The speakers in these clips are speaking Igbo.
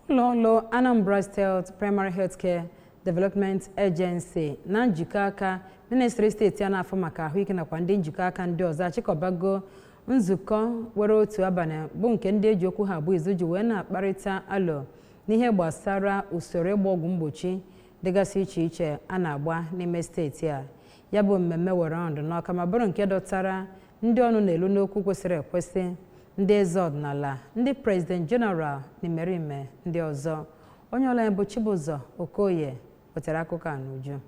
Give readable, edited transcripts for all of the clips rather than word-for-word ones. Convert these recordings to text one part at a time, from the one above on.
Ụlọ ọrụ Anambra State Primary Healthcare Development Agency na njikọ aka ministri steeti a na-afụ maka ahụike nakwa ndị njikọ aka ndị ọzọ achịkọbago nzukọ were otu abalị, bụ nke ndị eji okwu ha abụ izu ji wee na-akparịta alo n'ihe gbasara usoro ịgba ọgwụ mgbochi dịgasị iche iche a na-agba n'ime steeti a. Ya bụ mmemme were ọnọdụ n'Ọka ma bụrụ nke dọtara ndị ọnụ na-elu n'okwu kwesịrị ekwesị, ndị eze ọdịnala, ndị president general na imerime ndị ọzọ. Onye ọla ya bụ Chibụzọ Okoye wetara akụkọ a n'uju.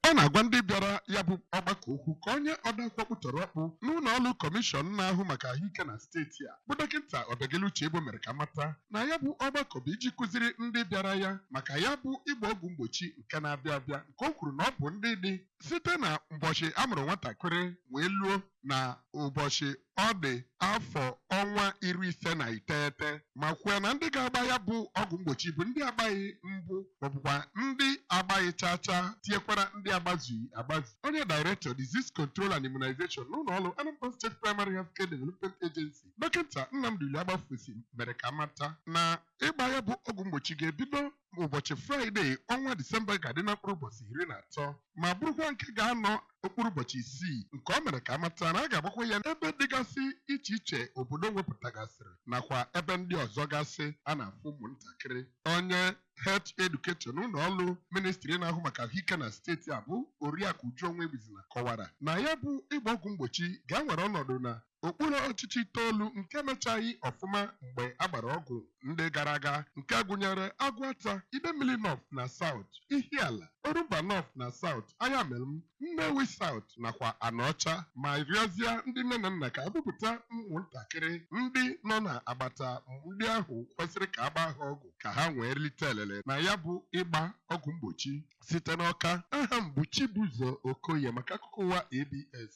Ọ na-agwa ndị bịara ya bụ ọgbakọ okwu ka onye odeakwụkwọ tọrọ ọkpụ n'ụlọ ọrụ kọmishọn na-ahụ maka ahụike na steeti a, bụ Dọkịta Ọbịageli Uchegbu, mere ka mata na ya bụ ọgbakọ bụ iji kụziri ndị bịara ya maka ya bụ ịgba ọgwụ mgbochi nke na-abịa abịa, nke o kwuru na ọ bụ ndị dị site na ụbọchị a mụrụ nwatakịrị wee luo na ụbọchị ọ dị afọ ọnwa 59, ma kwuo na ndị ga-agba ya bụ ọgwụ mgbochi bụ ndị agbaghị mbụ maọbụkwa ndị agbaghị chaa chaa, tinyekwara ndị agbazughị agbazu. Onye director, Disease Control and Immunization n'ụlọ ọrụ Anambra State Primary Healthcare Development Agency, Dọkịta Nnamdi Agbafusi, mere ka mata na ịgba ya bụ ọgwụ mgbochi ga-ebido ụbọchị Fraịde, ọnwa Disemba ga-adị na mkpụrụ ụbọchị 13, ma bụrụkwa nke ga-anọ okpuru ụbọchị 6, nke ọ mere ka amata na a ga-agbakwa ya ebe dịgasị iche iche obodo wepụtagasịrị nakwa ebe ndị ọzọ gasị a na-afụ ụmụntakịrị. Onye health educator n'ụlọ ọrụ ministri na-ahụ maka ahụike na steeti a, bụ Oriakụ Uju Onwebizina, kọwara na ya bụ ịgba ọgwụ mgbochi ga-enwere ọnọdụ na okpuru ọchịchị itoolu nke mechaghị ọfụma mgbe a gbara ọgwụ ndị gara aga, nke gụnyere Agụata, Idemili North na South, Ihiala, Orumba North na South, Ayamelum, Nnewi South nakwa Anaọcha, ma rịọzie ndị nne na nna ka ebupụta ụmụntakịrị ndị nọ n'agbata ndị ahụ kwesịrị ka a gbaa ha ọgwụ ka ha nwee rite elele na ya bụ ịgba ọgwụ mgbochi. Site n'Ọka, aha m bụ Chibụzọ Okoye maka akụkọ ụwa ABS.